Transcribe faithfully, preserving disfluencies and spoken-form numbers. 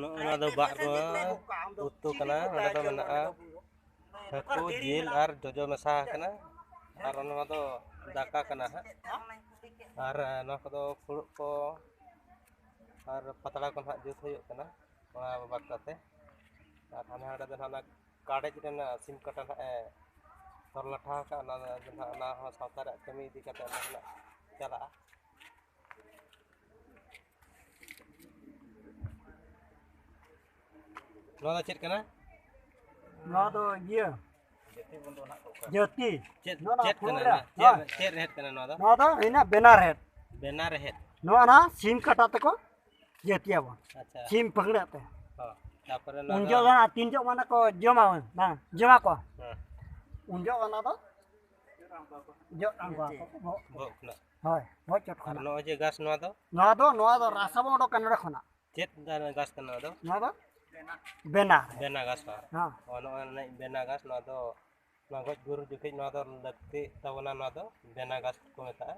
ᱱᱚᱜᱼᱚ ᱱᱚᱣᱟ ᱫᱚ ᱵᱟᱜ ᱨᱚ ᱩᱛᱩ ᱠᱟᱱᱟ᱾ ᱱᱚᱸᱰᱮ ᱫᱚ ᱢᱮᱱᱟᱜᱼᱟ ᱦᱟᱹᱠᱩ, ᱡᱤᱞ ᱟᱨ ᱡᱚᱡᱚ ᱢᱮᱥᱟ ᱟᱠᱟᱱᱟ᱾ ᱟᱨ ᱱᱚᱣᱟ ᱫᱚ ᱫᱟᱠᱟ ᱠᱟᱱᱟ ᱦᱟᱸᱜ᱾ ᱟᱨ ᱱᱚᱣᱟ ᱠᱚᱫᱚ ᱯᱷᱩᱲᱩᱜ ᱠᱚ ᱟᱨ ᱯᱟᱛᱲᱟ ᱠᱚ ᱱᱟᱦᱟᱜ ᱡᱩᱛ ᱦᱩᱭᱩᱜ ᱠᱟᱱᱟ ᱚᱱᱟ ᱵᱟᱠᱷᱨᱟ ᱛᱮ᱾ ᱟᱨ ᱦᱟᱱᱮ ᱦᱟᱸᱰᱮ ᱫᱚ ᱱᱟᱦᱟᱜ ᱚᱱᱟ ᱠᱟᱰᱮᱡ ᱨᱮᱱᱟᱜ ᱥᱤᱢ ᱠᱟᱴᱟ ᱱᱟᱦᱟᱜ ᱮ ᱛᱚᱞ ᱞᱟᱴᱷᱟ ᱟᱠᱟᱫ, ᱚᱱᱟ ᱫᱚ ᱱᱟᱦᱟᱜ ᱚᱱᱟ ᱦᱚᱸ ᱥᱟᱶᱛᱟ ᱨᱮᱭᱟᱜ ᱠᱟᱹᱢᱤ ᱤᱫᱤ ᱠᱟᱛᱮ ᱚᱸᱰᱮ ᱱᱟᱦᱟᱜ ᱪᱟᱞᱟᱜᱼᱟ᱾ ᱱᱚᱣᱟ ᱫᱚ ᱪᱮᱫ ᱠᱟᱱᱟ? ᱱᱚᱣᱟ ᱫᱚ ᱤᱭᱟᱹ, ᱡᱟᱹᱛᱤ᱾ ᱪᱮᱫ, ᱱᱚᱣᱟ ᱪᱮᱫ ᱯᱷᱩᱞ ᱠᱟᱱᱟ ᱨᱮ, ᱱᱚᱣᱟ? ᱪᱮᱫ, ᱦᱳᱭ᱾ ᱪᱮᱫ ᱨᱮᱦᱮᱫ ᱠᱟᱱᱟ ᱱᱚᱣᱟ ᱫᱚ? ᱱᱚᱣᱟ ᱫᱚ ᱦᱩᱭᱱᱟ ᱵᱮᱱᱟ ᱨᱮᱦᱮᱫ᱾ ᱵᱮᱱᱟ ᱨᱮᱦᱮᱫ᱾ ᱱᱚᱣᱟ ᱱᱟ ᱥᱤᱢ ᱠᱟᱴᱟ ᱛᱮᱠᱚ ᱡᱟᱹᱛᱤᱭᱟᱵᱚᱱ᱾ ᱟᱪᱪᱷᱟ᱾ ᱥᱤᱢ ᱯᱷᱟᱹᱠᱲᱟᱹᱜ ᱛᱮ᱾ ᱦᱚᱸ᱾ ᱛᱟᱯᱚᱨᱮ ᱱᱚᱣᱟ ᱩᱱ ᱫᱚ ᱡᱚᱜ ᱫᱚ ᱦᱟᱸᱜ ᱛᱤᱱ ᱡᱚᱜ ᱢᱟᱱᱮ ᱠᱚ ᱡᱚᱢᱟ, ᱵᱟᱝ, ᱡᱚᱢᱟ ᱠᱚ᱾ ᱦᱮᱸ᱾ ᱩᱱ ᱡᱚᱜ ᱚᱱᱟ ᱫᱚ ᱡᱚᱜ ᱟᱬᱜᱚ ᱟᱠᱚ᱾ ᱵᱚᱦᱚᱜ ᱠᱷᱚᱱᱟᱜ᱾ ᱦᱳᱭ, ᱵᱚᱦᱚᱜ ᱪᱚᱴ ᱟᱨ ᱠᱷᱚᱱᱟᱜ᱾ ᱱᱚᱜᱼᱚᱭ ᱡᱮ ᱜᱷᱟᱥ ᱱᱚᱣᱟ ᱫᱚ? ᱱᱚᱣᱟ ᱫᱚ, ᱱᱚᱣᱟ ᱫᱚ ᱨᱟᱥᱟ ᱵᱚᱱ ᱚᱰᱚᱠᱟ ᱱᱚᱰᱮ ᱠᱷᱚᱱᱟᱜ᱾ ᱪᱮᱫ ᱫᱟᱨᱮ ᱜᱷᱟᱥ ᱠᱟᱱᱟ ᱱᱚᱣᱟ ᱫᱚ? ᱱᱚᱣᱟ ᱫᱚ ᱵᱮᱱᱟ᱾ ᱵᱮᱱᱟ ᱜᱷᱟᱥ ᱵᱟᱝ? ᱦᱮᱸ᱾ ᱚ, ᱱᱚᱜᱼᱚᱭ ᱱᱚᱣᱟ ᱵᱮᱱᱟ ᱜᱷᱟᱥ, ᱱᱚᱣᱟ ᱫᱚ, ᱱᱚᱣᱟ ᱜᱚᱡ ᱜᱩᱨ ᱡᱚᱠᱷᱮᱡ ᱱᱚᱣᱟ ᱫᱚ ᱞᱟᱹᱠᱛᱤᱜ ᱛᱟᱵᱚᱱᱟ, ᱱᱚᱣᱟ ᱫᱚ ᱵᱮᱱᱟ ᱜᱷᱟᱥ ᱠᱚ ᱢᱮᱛᱟᱜᱼᱟ᱾